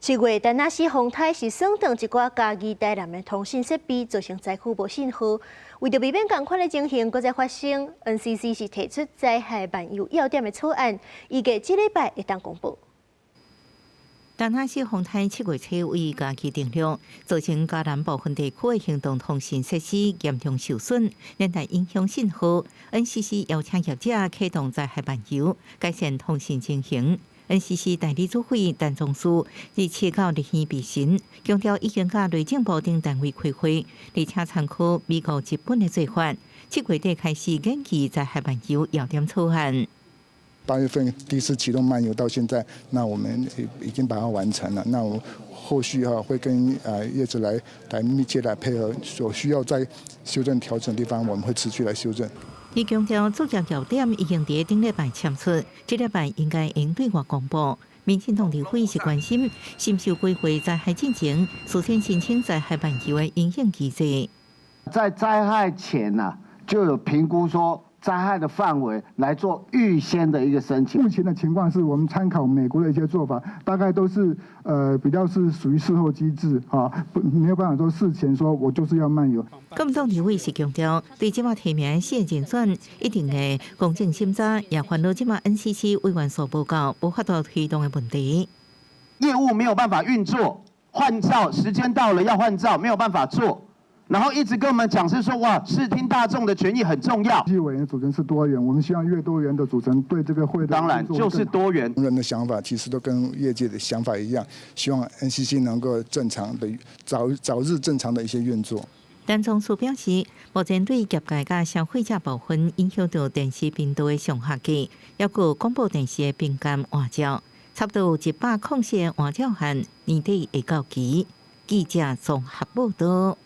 7月，田納西風颱是損斷一寡嘉義、台南的通訊設備，造成災區無信號。為著避免仝款的情形閣再發生，NCC 是提出災害漫遊要點的草案，預計這禮拜會當公布。田納西風颱7月初位嘉義登陸，造成嘉南部分地區的行動通訊設施嚴重受損，連帶影響信號。NCC 邀請業者啟動災害漫遊，改善通訊情形。NCC 代理主委陳宗書日七到日耳備詢，強調已經佮內政部等單位開會，而且參考美國、日本的做法，7月底開始研擬災害漫遊要點草案。 8月份第一次啟動漫遊到現在，那我們已經把它完成了。那我後續哈會跟業者來密切來配合，所需要再修正調整的地方，我們會持續來修正。伊強調，作業要點已經佇頂禮拜簽出，這禮拜應該會對外公布。民進黨立委是關心，是毋是有規劃災害進前，事先申請災害漫遊的因應機制。在災害前呐，就有評估說災害的範圍來做預先的一個申請。目前的情況是我們參考美國的一些做法，大概都是比較是屬於事後機制啊，不沒有辦法說事前說我就是要漫遊。國民黨立委是強調，對這馬提名四個人選一定會公正審查，也煩惱這馬 NCC 委員數無夠，無法度推動的問題。業務沒有辦法運作，換照時間到了要換照，沒有辦法做。然後一直跟我們講是說，哇，視聽大眾的權益很重要。委員組成是多元，我們希望越多元的組成，對這個會的當然就是多元。人的想法其實都跟業界的想法一樣，希望 NCC 能夠正常的早早日正常的一些運作。陳宗書表示，目前對業界佮消費者部分影響到電視頻道的上下架，抑閣廣播電視的頻監換照，差不多有104個換照案年底會到期。記者綜合報道。